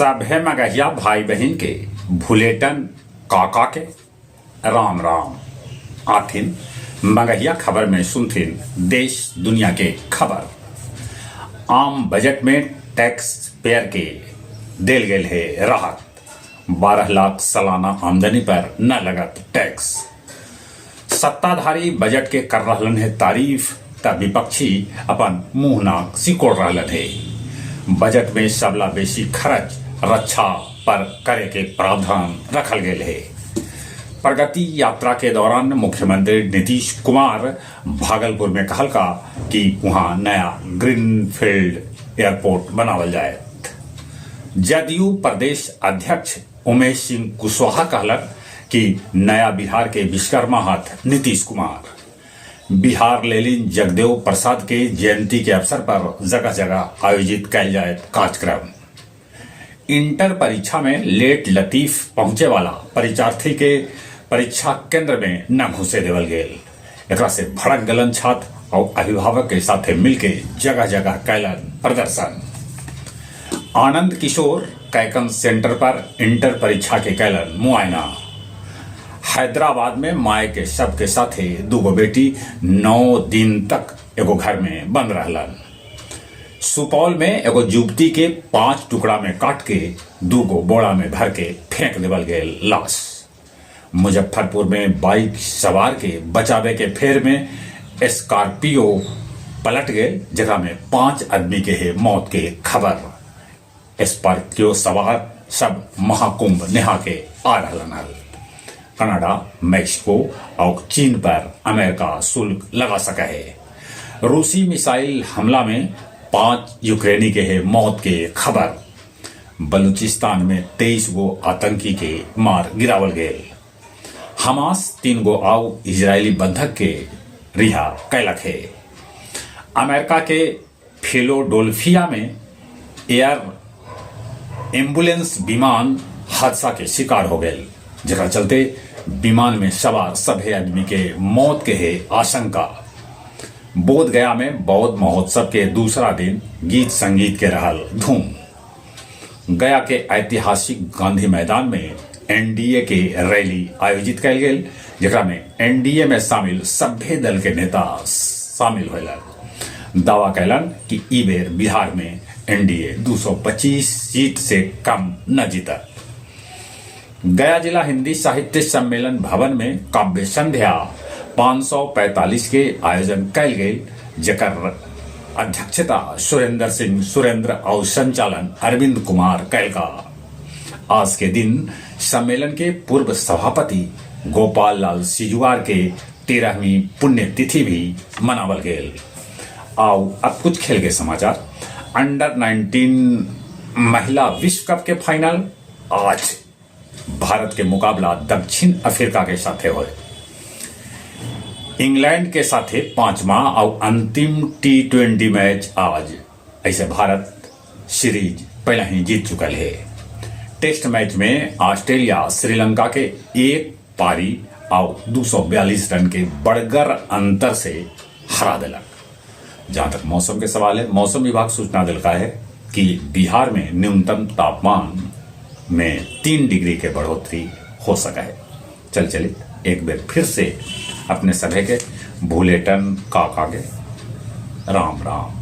सभे मगहिया भाई बहिन के भुलेटन काका के राम राम। आथिन मगहिया खबर में सुनथिन देश दुनिया के खबर। आम बजट में टैक्स पेयर के देल गेल हे राहत। 12 लाख सालाना आमदनी पर न लगत टैक्स। सत्ताधारी बजट के कर रहलन हे तारीफ त विपक्षी अपन मुंह नाक सिकोड़ रहलन हे। बजट में सबला बेसी खर्च रक्षा पर करे के प्रावधान रखल गेल हे। प्रगति यात्रा के दौरान मुख्यमंत्री नीतीश कुमार भागलपुर में कहलका कि वहां नया ग्रीनफील्ड एयरपोर्ट बनावल जायत। जदयू प्रदेश अध्यक्ष उमेश सिंह कुशवाहा कहलन कि नया बिहार के विश्वकर्मा हथ नीतीश कुमार। बिहार लेलिन जगदेव प्रसाद के जयंती के अवसर पर जगह जगह आयोजित कैल जायत कार्यक्रम। इंटर परीक्षा में लेट लतीफ पहुंचे वाला परीक्षार्थी के परीक्षा केंद्र में न घुसे देवल गेल। एकरा से भड़क गलन छात्र और अभिभावक के साथे मिलके जगह जगह कैलन प्रदर्शन। आनंद किशोर कैकन सेंटर पर इंटर परीक्षा के कैलन मुआयना। हैदराबाद में माय के शव के साथे दूगो बेटी 9 दिन तक एगो घर में बंद रहलन। सुपौल में एगो युवती के 5 टुकड़ा में काट के दूगो बोरा में भर के फेंक देवल गेल लाश। मुजफ्फरपुर में बाइक सवार के बचावे के फेर में स्कॉर्पियो पलट गए, जगह में 5 आदमी के है मौत के खबर। स्कॉर्पियो सवार सब महाकुंभ नहा के आ रहलन हल। कनाडा, मैक्सिको और चीन पर अमेरिका शुल्क लगा सका है। रूसी मिसाइल हमला में 5 यूक्रेनी के है मौत के खबर। बलूचिस्तान में 23 गो आतंकी के मार गिरावल गए। हमास 3 गो आउ इजरायली बंधक के रिहा कैलक है। अमेरिका के फिलाडेल्फिया में एयर एम्बुलेंस विमान हादसा के शिकार हो गए, जरा चलते विमान में सवार सभी आदमी के मौत के है आशंका। बोध गया में बौद्ध महोत्सव के दूसरा दिन गीत संगीत के रहल धूम। गया के ऐतिहासिक गांधी मैदान में एनडीए के रैली आयोजित कैल गेल, जेकरा में एनडीए में शामिल सभ्य दल के नेता शामिल होलन। दावा कैलन कि ई बेर बिहार में एनडीए 225 सीट से कम न जीतत। गया जिला हिंदी साहित्य सम्मेलन भवन में काव्य संध्या 545 के आयोजन कैल गेल, जेकर अध्यक्षता सुरेंद्र सिंह सुरेंद्र और संचालन अरविंद कुमार कैलका। आज के दिन सम्मेलन के पूर्व सभापति गोपाल लाल सिजुआर के 13वीं पुण्यतिथि भी मनावल गेल। आओ अब कुछ खेल के समाचार। अंडर 19 महिला विश्व कप के फाइनल आज भारत के मुकाबला दक्षिण अफ्रीका के साथे होए। इंग्लैंड के साथे 5वां और अंतिम T20 match आज। ऐसे भारत सीरीज पहले ही जीत चुकल है। टेस्ट मैच में ऑस्ट्रेलिया श्रीलंका के 1 पारी और 242 रन के बड़गर अंतर से हरा दिलक। जहां तक मौसम के सवाल है, मौसम विभाग सूचना दिलका है कि बिहार में न्यूनतम तापमान में 3 डिग्री के बढ़ोतरी हो सका है। चल चलित एक बार फिर से अपने सभे के भूलेटन काका के राम राम।